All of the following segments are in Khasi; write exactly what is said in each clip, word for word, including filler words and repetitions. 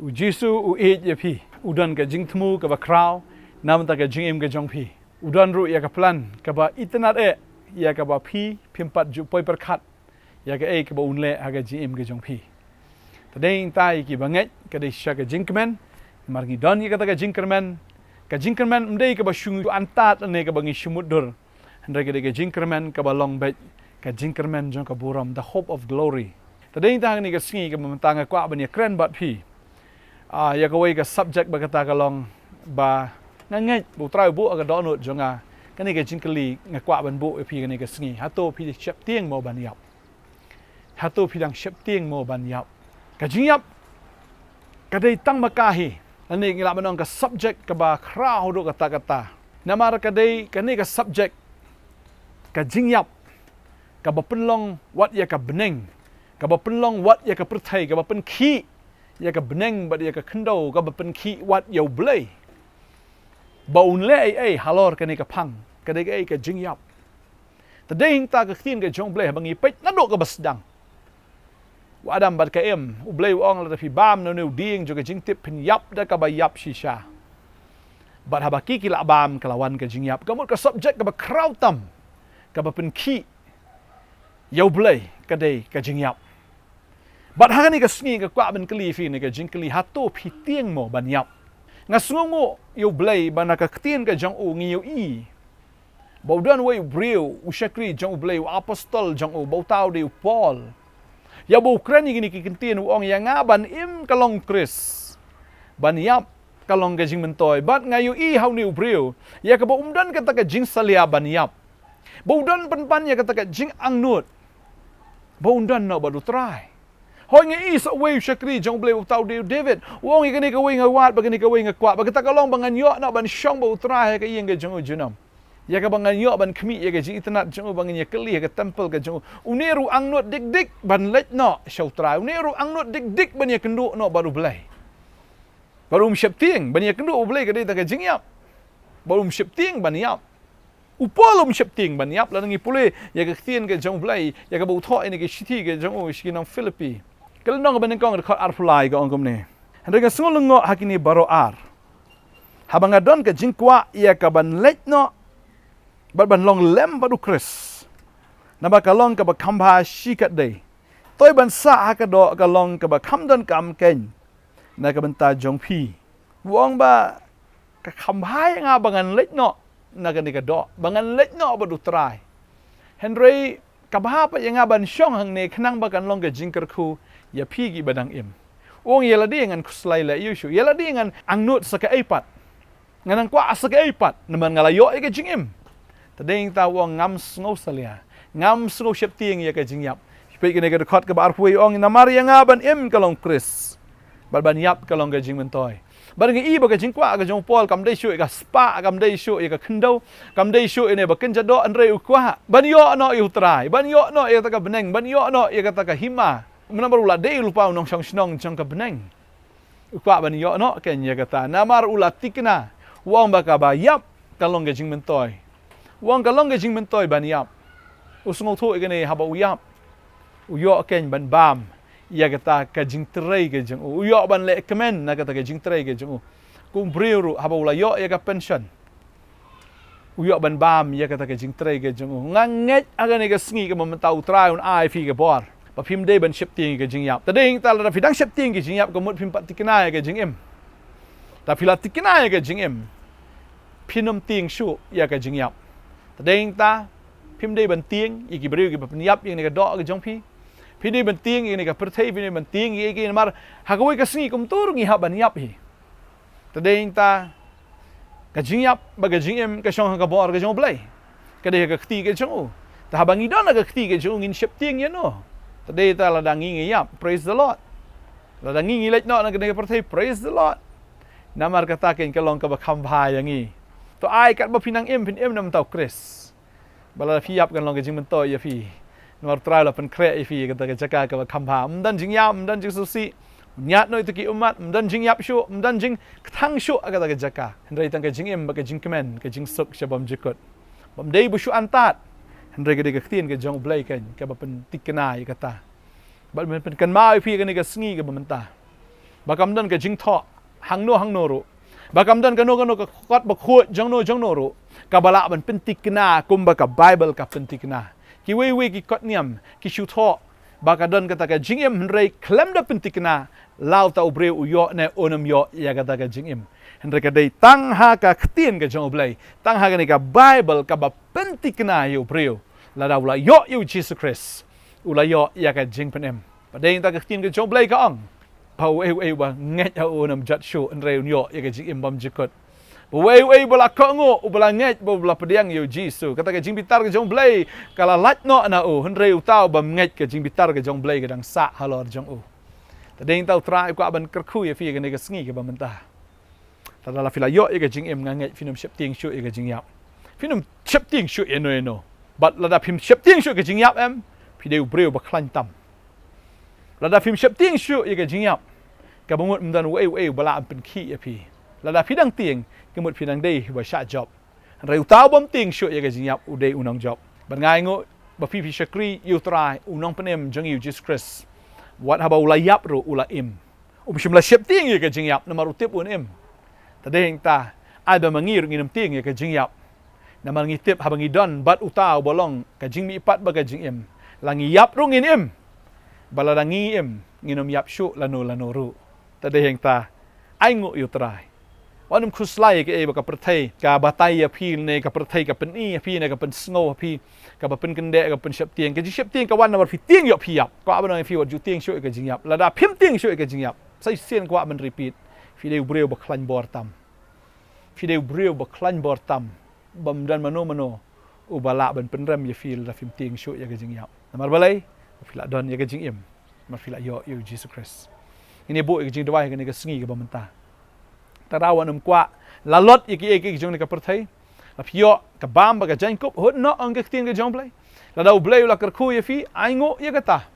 U Jisu u ïeit ïa phi. U don ka jingthmu kaba khraw namar ka jingim ka jong phi. U don ruh ïa ka plan kaba itynnad eh ïa kaba phi phim pat ju poi pyrkhat ïa kaei kaba un leh ha ka jingim ka jong phi. Te dei ngi ïa kiba ngeit ka dei sha ka jingkmen, namar ngi don ïa kata ka jingkyrmen. Ka jingkyrmen ym dei kaba shu antad ne kaba ngi shu mutdur. Hynrei ka dei ka jingkyrmen kaba long beit ka jingkyrmen jong ka burom, the hope of glory. Te dei ngi ha kane ka sngi kaba mynta nga kwah ban ïakren bad phi. Ah, ïa kawei ka subject ba kata ka long ba nga ngeit ba U Trai u buh ha ka dohnud jong nga kane ka jingkylli nga kwah ban buh ïa phi kane ka sngi. Hato phi sheptieng mo ban ïap? Hato phi dang sheptieng mo ban ïap? Ka jingïap ka dei tang ma ka hi. Lane ngi lah ban ong ka subject kaba khraw haduh katta katta. Namar ka dei kane ka subject, ka jingïap, kaba pynlong wat ïa ka bneng, kaba pynlong wat ïa ka pyrthei, kaba pynkhih ïa ka bneng bad ïa ka khyndew, kaba pynkhih wat ïa U Blei ba un leh ei ei halor kane ka phang. Ka dei kaei? Ka jingïap. Te dei hangta ka ktien ka jong U Blei haba ngi peit naduh kaba sdang. U Adam bad ka Im, U Blei u ong, lada phi bam na une u dieng jong ka jingtip phin ïap da kaba ïap shisha. Bad haba ki ki la bam ka la wan ka jingïap. Ka mut ka subject kaba khraw tam, kaba pynkhih ïa U Blei ka dei ka jingïap. Bad ha kane ka sngi nga kwah ban kylli phi kane ka jingkylli, hato phi tieng mo ban ïap? Nga sngewnguh ïa U Blei ba na ka ktien ka jong u ngi ïohi ba u don uwei u briew, u shakri jong U Blei, u apostol jong u, ba uta u dei u Paul. Ïa ba u kren ïa kine ki ktien u ong, ïa nga ban im ka long Khrist, ban ïap ka long ka jingmyntoi. Bad nga ïohi ha une u briew ïa kaba um don kata ka jingsalia ban ïap, ba u don pynban ïa kata ka jingangnud ba un don noh bad U Trai. Hooid, nga ïohi sa uwei u shakri jong U Blei, uta u dei u David. U ong, ïa kane kawei nga wad, bad kane kawei nga kwah, bad kata ka long ba ngan ïoh noh ban shong bad U Trai ha ka ïing ka jong u junom, ïa kaba ngan ïoh ban khmih ïa ka jingitynnad jong u, ba ngan ïakylli ha ka temple ka jong u. Une ruh u angnud dik dik ban leit noh sha U Trai. Une ruh u angnud dik dik ban ïakynduh noh bad U Blei. Bad um sheptieng ban ïakynduh U Blei, ka dei ta ka jingïap. Bad um sheptieng ban ïap. U Paul um sheptieng ban ïap. Lada ngi pule ïa ka ktien ka jong U Blei, ïa kaba u thoh ïa kane ka shithi ka jong u sha ki nong Philippi, ka lynnong kaba nyngkong, dkhot arphew lai, ka ong kumne: Hynrei nga sngew lyngngoh ha kine baroh ar, haba nga don ka jingkwah ïa kaban leit noh bad ban long lem bad U Khrist, naba ka long kaba kham bha shikatdei. Toi ban sah ha ka doh ka long kaba kham donkam keiñ na ka bynta jong phi. U ong ba ka kham bha ïa nga ba ngan leit noh na kane ka doh, ba ngan leit noh bad U Trai. Hynrei ka bha pat ïa nga ban shong hangne khnang ba kan long ka jingkyrkhu ïa phi kiba dang im. U ong, ïa lade ngan khuslai leh aïu shuh, ïa lade ngan angnud sa kaei pat, ngan nang kwah sa kaei pat, namar nga la ïoh ïa ka jingim. Te dei hangta u ong, ngam sngew salia, ngam sngew sheptieng ïa ka jingïap. Peit kane ka dkhot kaba arphew wei, u ong, namar ïa nga ban im ka long Khrist, bad ban ïap ka long ka jingmyntoi. Bad nga i ba ka jingkwah ka jong u Paul kam dei shuh ïa ka spah, kam dei shuh ïa ka khyndew, kam dei shuh ïa kane ba kynja doh, hynrei u kwah ban ïoh noh ïa U Trai, ban ïoh noh ïa kata ka bneng, ban ïoh noh ïa kata ka hima. Namar u la dei lypa u nongshong shnong jong ka bneng. U kwah ban ïoh noh keiñ ïa kata, namar u la tikna. U ong ba kaba ïap ka long ka jingmyntoi. U ong ka long ka jingmyntoi ban ïap. U sngewthuh ïa kane, haba u ïap u ïoh keiñ ban bam ïa kata ka jingtrei ka jong u. U ïoh ban leh kmen na kata ka jingtrei ka jong u. Kum u briew ruh, haba u la ïoh ïa ka pension, u ïoh ban bam ïa kata ka jingtrei ka jong u. Nga ngeit ha kane ka sngi kaba mynta U Trai un ai phi ka bor ba phim dei ban sheptieng ïa ka jingïap. Te dei hangta lada phi dang sheptieng ïa ka jingïap, ka mut phim pat tikna ïa ka jingim. Te phi la tikna ïa ka jingim, phin ym tieng shuh ïa ka jingïap. Te dei hangta phim dei ban tieng ïa ki briew kiba pynïap ïa kane ka doh ka jong phi. Phi dei ban tieng ïa kane ka pyrthei, phi dei ban tieng ïa ki, namar ha kawei ka sngi kumta ruh ngi hap ban ïap hi. Te dei hangta ka jingïap bad ka jingim ka shong ha ka bor ka jong U Blei, ka dei ha ka kti ka jong u. Te haba ngi don ha ka kti ka jong u, ngin sheptieng ïano? Te dei ta lada ngi ngi ïap, praise the Lord. Lada ngi ngi leit noh na kane ka pyrthei, praise the Lord. Namar kata keiñ ka long kaba kham bha ïa ngi. To ai katba phi nang im, phin im na bynta U Khrist. Ba lada phi ïap kan long ka jingmyntoi ïa phi. Namar U Trai u la pynkhreh ïa phi ïa kata ka jaka kaba kham bha. Ym don jingïap, ym don jingsngewsih. Ñiad noh ïa ki ummat, ym don jingïap shuh, ym don jingkthang shuh ha kata ka jaka. Hynrei tang ka jingim bad ka jingkmen, ka jingsuk sha bymjukut. Bym dei ba shu antad. Hynrei ka dei ka ktien ka jong U Blei keiñ kaba pyntikna ïa kata. Bad ban pynkynmaw ïa phi kane ka sngi kaba mynta. ba kam don ka jingthoh hangno hangno ruh, ba kam don kano kano ka kot bakhuid jongno jongno ruh, kaba lah ban pynthikna kumba ka Baibl ka pynthikna. Kiwei wei ki kot niam ki shu thoh ba ka don kata ka jingim, hynrei khlem da pynthikna la uta u briew u ïoh ne un ym ïoh ïa kata ka jingim. Hynrei ka dei tang ha ka ktien ka jong U Blei, tang ha kane ka Baibl kaba pynthikna ïa u briew. Lada u la ïoh ïa u Jisu Khrist, u la ïoh ïa ka jingpynim. Bad dei hangta ka ktien ka jong U Blei ka ong ba uei uei uba ngeit ha u un ym jot shuh, hynrei un ïoh ïa ka jingim bymjukut. Ba uei uei uba la kohnguh, uba la ngeit bad uba la pdiang ïa u Jisu, kata ka jingbitar ka jong U Blei ka la lait noh na u, hynrei uta u bym ngeit, ka jingbitar ka jong U Blei ka dang sah halor jong u. Te dei hangta U Trai u kwah ban kyrkhu ïa phi kane ka sngi kaba mynta. Lada la phi la ïoh ïa ka jingim, nga ngeit phin ym sheptieng shuh ïa ka jingïap. Phin ym sheptieng shuh ïano ïano. Bad lada phim sheptieng shuh ïa ka jingïap em, phi dei u briew ba khlaiñ tam. Lada phim sheptieng shuh ïa ka jingïap, kaba mut ym don uei uei uba lah ban pynkhih ïa phi. Lada phi dang tieng, ka mut phi dang dei uba shah jop. Hynrei uta u bym tieng shuh ïa ka jingïap u dei u nongjop. Bad nga ainguh ba phi phi shakri ïa U Trai, u nongpynim jong ngi u Jisu Khrist. Wat haba u la ïap ruh u la im. Um shym la sheptieng ïa ka jingïap namar u tip un im. Te dei hangta, ai ba ma ngi ruh ngin ym tieng ïa ka jingïap. Namar ngi tip haba ngi don bad uta uba long ka jingmihpat bad ka jingim, la ngi ïap ruh ngin im. Bad lada ngi im, ngin ym ïap shuh lano lano ruh. Te dei hangta, ainguh ïa U Trai. Wat nym khuslai ïa kaei ba ka pyrthei ka batai ïa phi, ne ka pyrthei ka pyni ïa phi, ne ka pynsngew ïa phi, kaba pynkyndeh, ka pynsheptieng. Ka jingsheptieng ka wan namar phi tieng ïoh phi ïap. Kwah ban ong ïa phi, wat ju tieng shuh ïa ka jingïap. Lada phim tieng shuh ïa ka jingïap, sa shisien kwah ban repeat, phi dei u briew ba khlaiñ bor tam. Phi dei u briew ba khlaiñ bor tam. Bym don mano mano uba lah ban pynrem ïa phi lada phim tieng shuh ïa ka jingïap. Namar balei? Ba phi la don ïa ka jingim. Namar phi la ïoh ïa u Jisu Khrist. Ngin ïa buh ïa ka jingduwai ha kane ka sngi kaba mynta. Tang wat nym kwah lalot ïa kiei kiei ki jong kane ka pyrthei. La phi ïoh ka bam bad ka jaiñkup, hut noh, ong ka ktien ka jong U Blei. Lada U Blei u la kyrkhu ïa phi, ainguh ïa kata.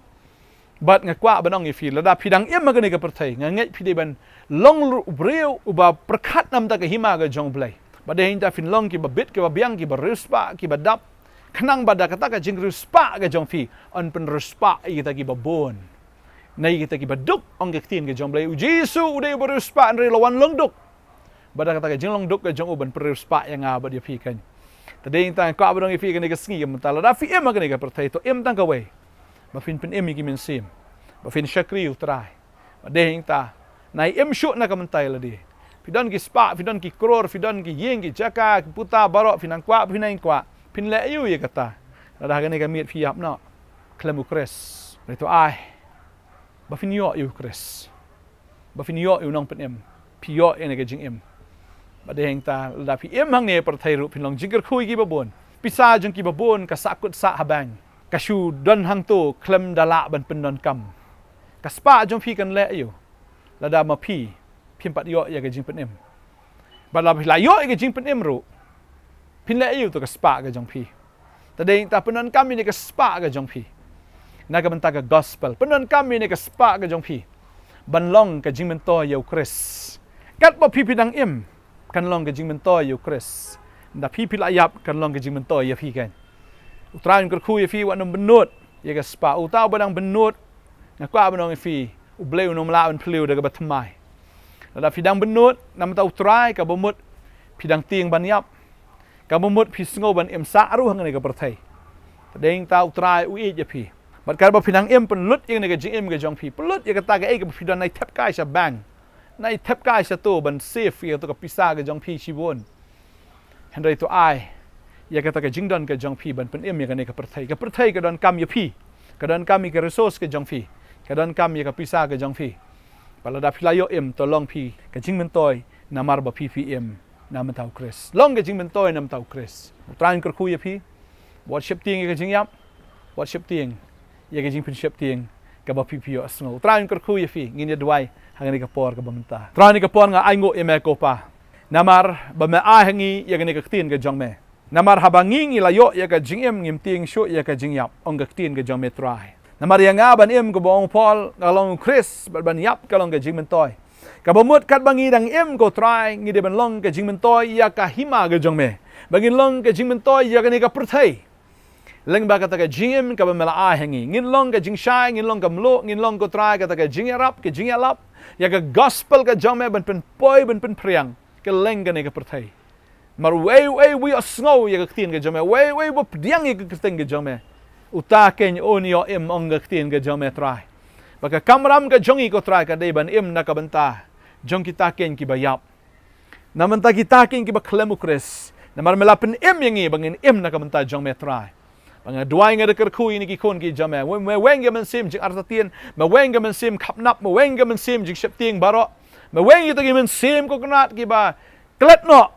Bad nga kwah ban ong ïa phi, lada phi dang im ha kane ka pyrthei, nga ngeit phi dei ban long ruh u briew uba pyrkhat na ka bynta ka hima ka jong U Blei. Bad dei hangta phin long kiba bit, kiba biang, kiba riewspah, kiba dap. Khnang ba da kata ka jingriewspah ka jong phi, yn pynriewspah ïa kita kiba bun, ne ïa kita kiba duk, ong ka ktien ka jong U Blei. U Jisu u dei uba riewspah, hynrei u la wan long duk. Bad da kata ka jinglong duk ka jong u, ban pynriewspah ïa nga bad ïa phi keiñ. Te dei hangta nga kwah ban ong ïa phi ha kane ka sngi kaba mynta, lada phi im ha kane ka pyrthei, to im tang kawei. Ba phin pynim ïa ki mynsiem. Ba phin shakri ïa U Trai. Bad dei hangta, nai im shuh na ka bynta ïa lade. Phi don ki spah, phi don ki klur, phi don ki ïing ki jaka, ki puta baroh, phi nang kwah, phi nang kwah. Phin leh aïu ïa kata? Lada ha kane ka miet phi ïap noh khlem U Khrist. Hynrei to ai ba phin ïoh ïa U Khrist. Ba phin ïoh ïa u nongpynim. Phi ïoh ïa kane ka jingim. Bad dei hangta, lada phi im hangne ha pyrthei ruh, phin long jingkyrkhu ïa kiba bun. Pisa jong kiba bun ka sahkut sah ha bank. Ka shu don hangto khlem da lah ban pyndonkam. Ka spah jong phi kan leh aïu lada ma phi phim pat ïoh ïa ka jingpynim? Bad lada phi la ïoh ïa ka jingpynim ruh, phin leh aïu to ka spah ka jong phi? Te dei hangta, pyndonkam ïa kane ka spah ka jong phi na ka bynta ka gospel. Pyndonkam ïa kane ka spah ka jong phi ban long ka jingmyntoi ïa U Khrist. Katba phi phi dang im, kan long ka jingmyntoi ïa U Khrist. Lada phi phi la ïap, kan long ka jingmyntoi ïa phi keiñ. U Trai un kyrkhu ïa phi, wat nym bynnud ïa ka spah. Uta uba dang bynnud, nga kwah ban ong ïa phi, U Blei un ym lah ban phylliew da kaba thymmai. Lada phi dang bynnud na ka bynta U Trai, kaba mut phi dang tieng ban ïap. Kaba mut phi sngew ban im sah ruh ha kane ka pyrthei. Te dei hangta, U Trai u ïeit ïa phi. Bad katba phi nang im, pynlut ïa kane ka jingim ka jong phi. Pynlut ïa kata kaei kaba phi don, nai thep kai sha bank. Nai thep kai shato ban save ïa kato ka pisa ka jong phi shibun. Hynrei to ai ïa kata ka jingdon ka jong phi ban pynim ïa kane ka pyrthei. Ka pyrthei ka donkam ïa phi. Ka donkam ïa ka resource ka jong phi. Ka donkam ïa ka pisa ka jong phi. Bad lada phi la ïoh im, to long phi ka jingmyntoi namar ba phi phi im na ka bynta U Khrist. Long ka jingmyntoi na ka bynta U Khrist. U Trai un kyrkhu ïa phi. Wat sheptieng ïa ka jingïap. Wat sheptieng ïa ka jingpynsheptieng kaba phi phi ïohsngew. U Trai un kyrkhu ïa phi. Ngin ïa duwai ha kane ka por kaba mynta. Trai, ha kane ka por nga ainguh ïa me ko Pa, namar ba me ai ha ngi ïa kane ka ktien ka jong me. Namar haba ngi ngi la ïoh ïa ka jingim, ngim tieng shuh ïa ka jingïap, ong ka ktien ka jong me Trai. Namar ïa nga ban im, kumba ong u Paul, ka long U Khrist, bad ban ïap ka long ka jingmyntoi. Kaba mut katba ngi dang im ko Trai, ngi dei ban long ka jingmyntoi ïa ka hima ka jong me. Ba ngin long ka jingmyntoi ïa kane ka pyrthei. Lyngba kata ka jingim kaba me la ai ha ngi, ngin long ka jingshai, ngin long ka mluh, ngin long ko Trai kata ka jingïarap, ka jingïalap. ïa ka gospel ka jong me ban pynpoi ban pynphriang kylleng kane ka pyrthei. Namar uei uei u ïohsngew ïa ka ktien ka jong me, uei uei uba pdiang ïa ka kyrteng ka jong me, uta keiñ un ïoh im ong ka ktien ka jong me Trai. Ba ka kamram ka jong ngi ko Trai ka dei ban im na ka bynta jong kita keiñ kiba ïap, na bynta kita keiñ kiba khlem u Khrist. Namar me la pynim ïa ngi ba ngin im na ka bynta jong me Trai. Ba nga duwai nga da kyrkhu ïa kine ki khun ki jong me. Me weng ïa ka mynsiem jingartatien, me weng ïa ka mynsiem khapnap, me weng ïa ka mynsiem jingsheptieng baroh. Me weng ïa kita ki mynsiem ko Kynrad kiba klet noh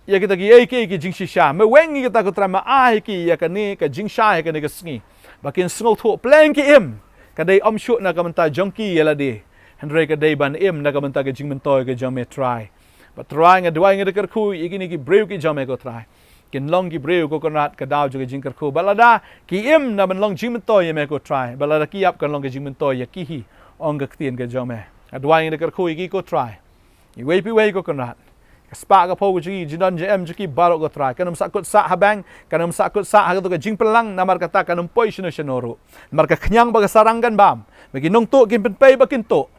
ïa kita kiei kiei ki jingshisha. Me weng ïa kita ko Trai, me ai ki ïa kane ka jingshai ha kane ka sngi, ba kin sngewthuh pleng ki im ka dei ym shuh na ka bynta jong ki ïa lade, hynrei ka dei ban im na ka bynta ka jingmyntoi ka jong me Trai. Ba Trai nga duwai nga da kyrkhu ïa kine ki briew ki jong me ko Trai. Kin long ki briew ko Kynrad ka daw jong ka jingkyrkhu. Ba lada ki im na ban long jingmyntoi ïa me ko Trai, ba lada ki ïap kan long ka jingmyntoi ïa ki hi, ong ka ktien ka jong me. Nga duwai nga da kyrkhu ïa ki ko Trai. Iwei pa iwei ko Kynrad, ka spah ka phew ka jong ki, jingdon jingem jong ki baroh ko Trai, kan ym sahkut sah ha bank, kan ym sahkut sah ha kato ka jingpynlang, namar kata kan ym poi shano shano ruh. Namar ka khñiang bad ka sarang kan bam, ba ki nongtuh kin pynpei ba kin tuh,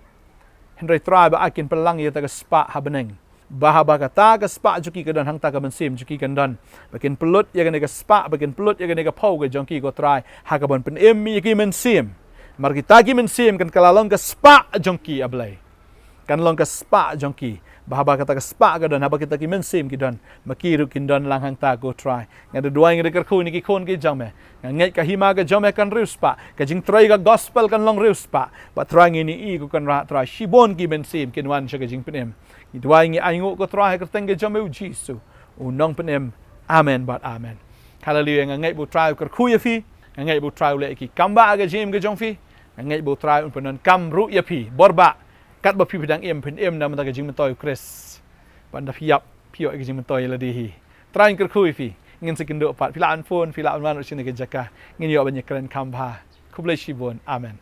hynrei Trai ba ai kin pynlang ïa kata ka spah ha bneng. Ba haba kata ka spah jong ki ka don hangta, ka mynsiem jong ki kan don, ba kin pynlut ïa kane ka spah, ba kin pynlut ïa kane ka phew ka jong ki ko Trai ha kaban pynim ïa ki mynsiem. Namar kita ki mynsiem kan kylla long ka spah jong ki, A Blei. Kan long ka spah jong ki. Ba haba kata ka spah ka don, haba kita ki mynsiem ki don, ma ki ruh kin don lang hangta ko Trai. Nga da duwai nga da kyrkhu ïa kine ki khun ki jong me. Nga ngeit ka hima ka jong me kan riewspah, ka jingtrei ka gospel kan long riewspah. Ba Trai ngin ïohi ko Kynrad Trai, shibun ki mynsiem kin wan sha ka jingpynim. Ngi duwai ngi ainguh ko Trai ha ka kyrteng ka jong me U Jisu, U Nongpynim. Amen bad amen. Haleluia. Nga ngeit ba U Trai u kyrkhu ïa phi. Nga ngeit ba U Trai u leh ïa ki kam ba ha ka jingim ka jong phi. Nga ngeit ba U Trai un pyndonkam ruh ïa phi bor ba katba phi phi dang im, phin im na bynta ka jingmyntoi U Khrist. Bad haba phi ïap, phi ïoh ïa ka jingmyntoi ïa lade hi. Trai un kyrkhu ïa phi. Ngin sa ïakynduh pat. Phi lah ban phone, phi lah ban wan ruh shane ka jaka, ngin ïoh ban ïakren kham bha. Khublei shibun. Amen.